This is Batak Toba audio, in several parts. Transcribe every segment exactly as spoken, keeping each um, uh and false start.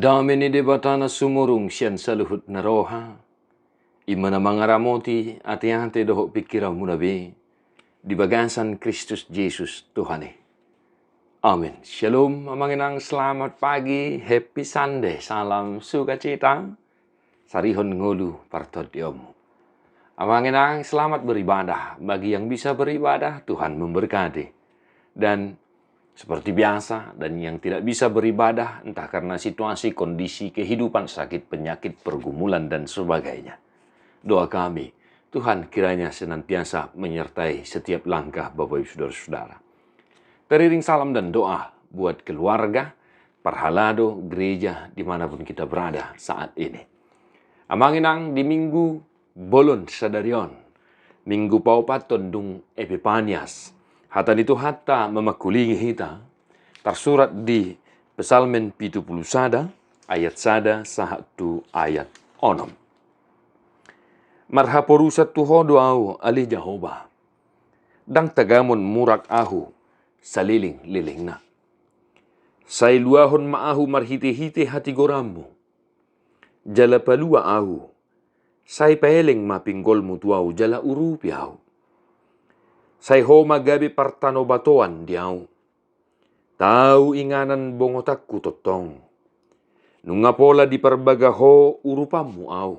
Dame ni Debata na sumurung sian saluhut na roha, i ma na mangaramoti ateate dohot pingkiranmuna be, di bagasan Kristus Jesus Tuhan i. Amin. Shalom, amang inang, selamat pagi, happy Sunday, salam sukacita, sarihon ngolu partondionmu. Amang inang, selamat beribadah. Bagi yang bisa beribadah, Tuhan memberkati. Dan seperti biasa, dan yang tidak bisa beribadah, entah karena situasi, kondisi, kehidupan, sakit, penyakit, pergumulan, dan sebagainya. Doa kami, Tuhan kiranya senantiasa menyertai setiap langkah Bapak Ibu Saudara-saudara. Teriring salam dan doa buat keluarga, parhalado, gereja, dimanapun kita berada saat ini. Amang inang, di minggu bolon sadari on, minggu paopathon dung Epipanias, hata ni Tuhanta mamangkulingi hita, tarsurat di Psalmen pitu pulu sada, ayat sada sahat tu ayat onom. Marhaporusan tu Ho do ahu, ale Jahowa. Ndang tagamon murak ahu saleleng-lelengna. Sai luahon ma ahu marhite-hite hatigoranmu. Jala palua ahu. Sai paeleng ma pinggolmu tu ahu jala urupi ahu. Sai Ho ma gabe partanobatoan di ahu. Tau inganan bongotanku tongtong. Nunga pola diparbaga Ho urupanmu ahu.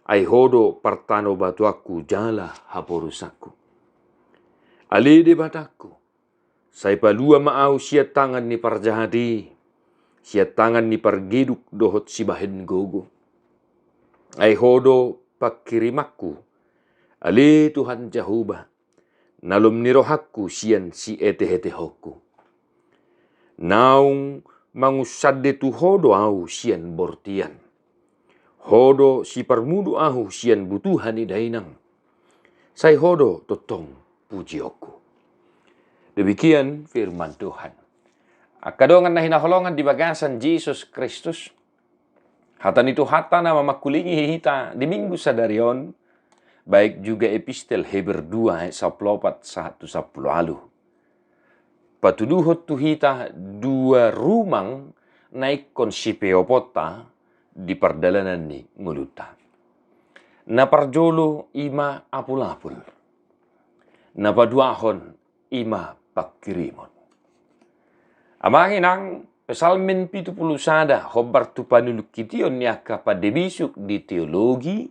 Ai Ho do partanobatoanku jala haporusanku. Ale Debatangku, sai palua ma ahu sian tangan ni parjahat i, sian tangan ni pargeduk dohot sibahen gogo. Ai Ho do pangkirimanku, ale Tuhan Jahowa, nalum ni rohangku sian sietehetehonku. Naung mangunsande tu Ho do ahu sian bortian. Ho do siparmudu ahu sian butuha ni dainang. Sai Ho do tongtong pujionku. Demikian firman Tuhan. Angka dongan na hinaholongan di bagasan Jesus Kristus, hata ni Tuhanta na mamangkulingi hita di minggu sadari on, baik juga epistel Heber dua ayat sampulu opat sahat tu sampulu ualu. Patuduhon tu hita dua rumang na ingkon sipeoponta di pardalanan ni ngolunta. Na parjolo i ma apul-apul. Na paduahon i ma pangkirimon. Amang inang, Psalmen pitu pulu sada hombar tu panulungkition ni angka pande bisuk di teologi,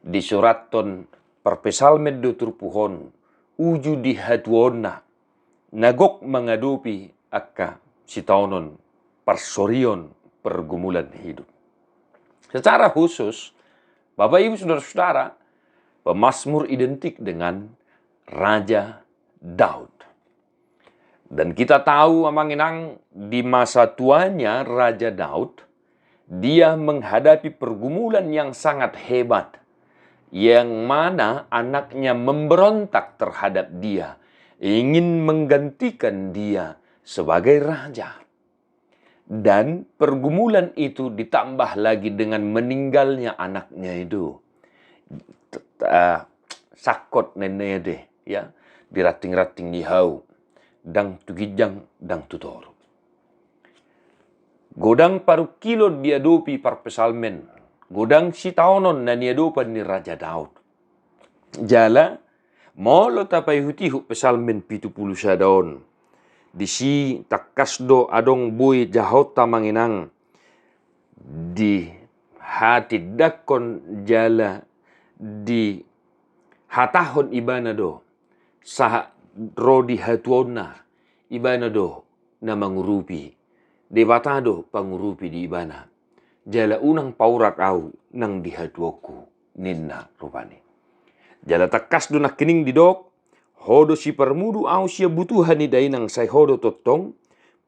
disurathon parpsalmen do turpuk on uju di hatuaonna na gok mangadopi angka sitaonon parsorion pergumulan hidup. Secara khusus, Bapak Ibu Saudara-saudara, pemazmur identik dengan Raja Daud. Dan kita tahu, amang inang, di masa tuanya Raja Daud, dia menghadapi pergumulan yang sangat hebat, yang mana anaknya memberontak terhadap dia, ingin menggantikan dia sebagai raja. Dan pergumulan itu ditambah lagi dengan meninggalnya anaknya itu. T-, eh, sangkot ninna i ate, ya, di ranting-ranting ni hau, ndang tu ginjang, ndang tu toru. Godang parungkilon diadopi parpsalmen, godang sitaonon na niadopan ni Raja Daud. Jala, molo tapaihut-ihut Psalmen pitu pulu sada on, disi tangkas do adong boi jahaonta, amang inang, dihatindangkon jala dihatahon ibana do, sahat ro di hatuaonna, ibana do na mangurupi, Debata do pangurupi di ibana. Jala unang paurak ahu nang di hatuaonku, ninna rupani. Jala tangkas do nangkining didok, Ho do siparmudu ahu sian butuha ni dainang, sai Ho do tongtong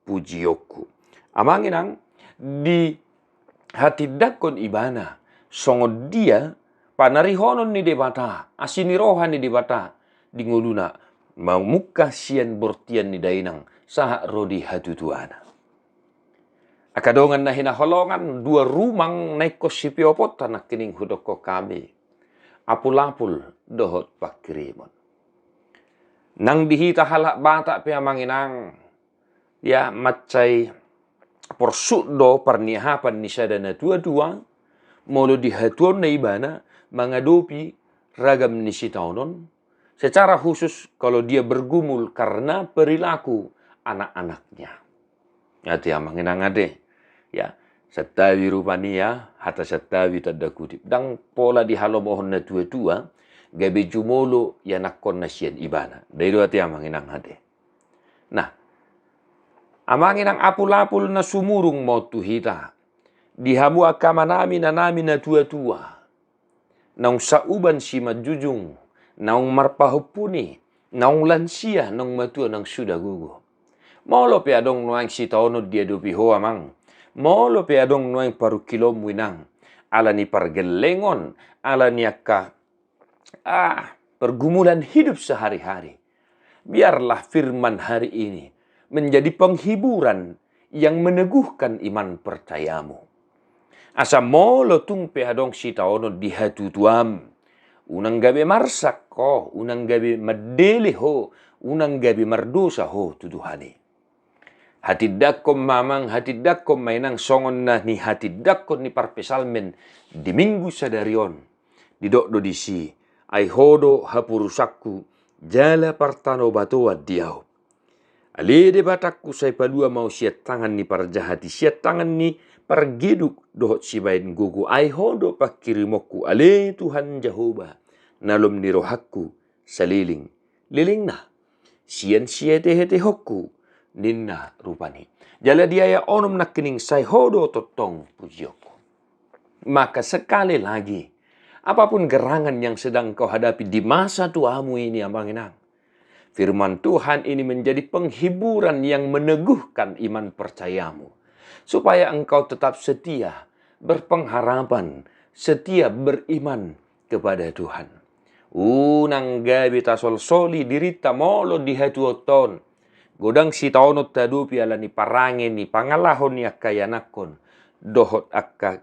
pujionku. Amang inang, dihatindangkon ibana songon dia panarihonon ni Debata, asi ni roha ni Debata di ngoluna, mamungka sian bortian ni dainang sahat ro di hatutuana. Angka dongan na hinaholongan, dua rumang na ingkon sipeoponta nangkining hudokkon hami, apul-apul dohot pangkirimon. Nang di hita halak Batak pe, amang inang, ya, mansai Porsuk do parniahapan ni sada na tua-tua, molo di hatuaonna ibana mangadopi ragam ni sitaonon, secara khusus kalau dia bergumul karena perilaku anak-anaknya. Ate amang inang ate. Ya, santabi rupani ya, hata santabi tanda kutip. Ndang pola dihalomohon na tua-tua, gabe jumolo ianakkonna sian ibana. Ndai do ate amang inang ate. Nah, amang inang apul-apul na sumurung ma on tu hita. Di hamu angka amanami, inanami na tua-tua. Naung sauban simanjujung, naung marpahompu ni, naung lansia, naung matua, naung suda gogo. Molo pe adong nuaeng sitaonon diadopi ho amang. Molo pe adong nuaeng parungkilonmu inang. Ala ni pargellengon, ala ni angka, ah, pergumulan hidup sehari-hari. Biarlah firman hari ini menjadi penghiburan yang meneguhkan iman percayamu. Asa molo tung pe adong sitaonon di hatutuam, unang gabe marsak ho, unang gabe mandele ho, unang gabe mardosa ho tu Tuhan i. Hatindangkon ma amang, hatindangkon ma inang songon na nihatindangkon ni parpsalmen di Minggu sadari on. Didok do disi, ai ho do haporusanku, jala partanobatoan di ahu. Ale Debatangku, sai palua ma ho sian tangan ni parjahat i, sian tangan ni pargeduk dohot sibaen gogo, ai ho do pangkirimonku, ale Tuhan Jahowa, nalom ni rohangku saleleng lelengna, sian sihetehetehonku, ninna rupani. Jala di ayat onom nangkining, sai ho do tongtong pujionku. Maka sekali lagi, apapun gerangan yang sedang kau hadapi di masa tuamu ini amang inang, firman Tuhan ini menjadi penghiburan yang meneguhkan iman percayamu, supaya engkau tetap setia, berpengharapan, setia beriman kepada Tuhan. Unang gabe tasolsoli dirinta molo di hatuaonta on. Godang sitaonon tadopi ala ni parange ni pangalaho ni angka ianakkon, dohot angka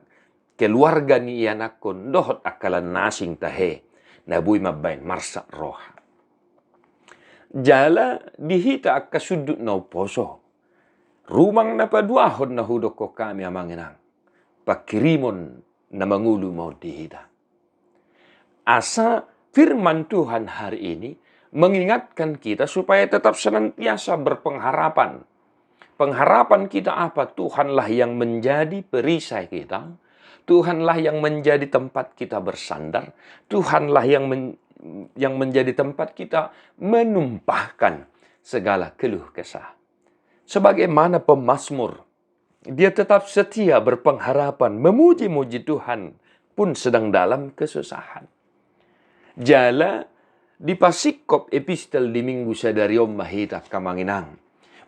keluarga ni ianakkon, dohot angka lan na asing tahe, na boi mambaen marsak roha. Jala di hita angka sundut na umposo, rumang na paduahon na hudokkon hami amang inang, pangkirimon na mangolu ma on di hita. Asa firman Tuhan hari ini mengingatkan kita supaya tetap senantiasa berpengharapan. Pengharapan kita apa? Tuhanlah yang menjadi perisai kita. Tuhanlah yang menjadi tempat kita bersandar. Tuhanlah yang men-, yang menjadi tempat kita menumpahkan segala keluh kesah. Sebagaimana pemazmur, dia tetap setia berpengharapan, memuji-muji Tuhan pun sedang dalam kesusahan. Jala dipasingkop epistel di Minggu sadari on ma hita angka amang inang.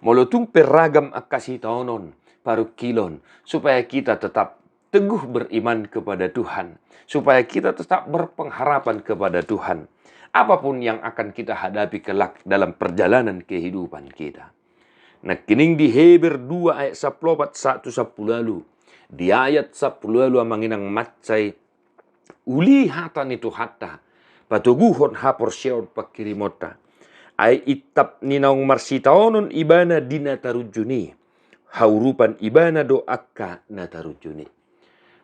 Molo tung pe ragam angka sitaonon, parungkilon, supaya kita tetap teguh beriman kepada Tuhan, supaya kita tetap berpengharapan kepada Tuhan. Apapun yang akan kita hadapi kelak dalam perjalanan kehidupan kita. Nangkining di Heber dua ayat sampulu opat sahat tu sampulu ualu. Di ayat sampulu ualu amang inang mansai uli hata ni Tuhanta, patoguhon haporseaon pangkirimonta. Ai intap ni naung marsitaonon ibana di na tarunjun i, haurupan ibana do angka na tarunjun i.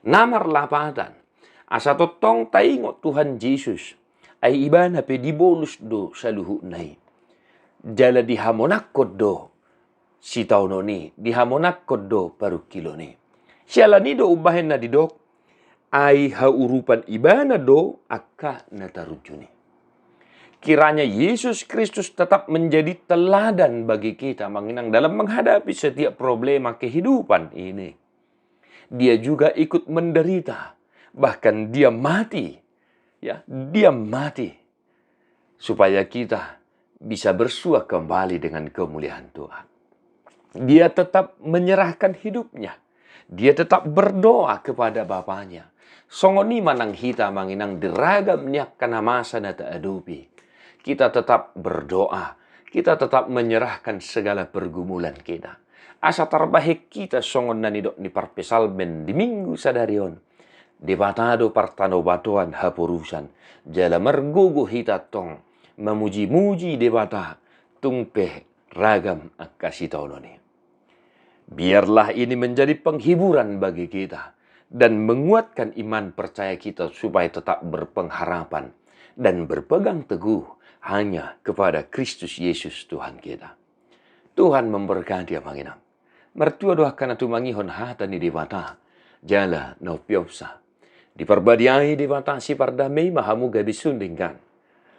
Na marlapatan, asa tongtong taingot Tuhan Jesus, ai ibana pe dibolus do saluhutna i. Jala dihamonangkon do sitaonon i, dihamonangkon do parungkilon i. Siala ni i do umbahen na didok, ai haurupan ibana do angka na tarunjun i. Kiranya Yesus Kristus tetap menjadi teladan bagi kita amang inang dalam menghadapi setiap problema kehidupan ini. Dia juga ikut menderita, bahkan dia mati. Ya, dia mati supaya kita bisa bersua kembali dengan kemuliaan Tuhan. Dia tetap menyerahkan hidupnya. Dia tetap berdoa kepada Bapanya. Songon i ma nang hita amang inang di ragam ni angka na masa na taadopi. Kita tetap berdoa. Kita tetap menyerahkan segala pergumulan kita. Asa tarbahen hita songon na nidok ni parpsalmen di Minggu sadari on. Debata do partanobatoan haporusan, jala margogo hita tong mamujimuji Debata tung pe ragam angka sitaonon i. Biarlah ini menjadi penghiburan bagi kita dan menguatkan iman percaya kita supaya tetap berpengharapan dan berpegang teguh hanya kepada Kristus Yesus Tuhan kita. Tuhan memberkati amang inang. Martua do angka na tumangihon hata ni Debata jala na umpeopsa. Diparbadiai Debata sipardame i ma hamu gabe sundinggan.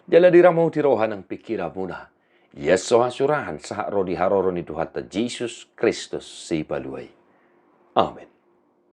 Jala diramoti roha nang pingkiranmuna. Ia so hasurahan sahat ro di haroro ni Tuhanta Jesus Kristus Sipalua i. Amen.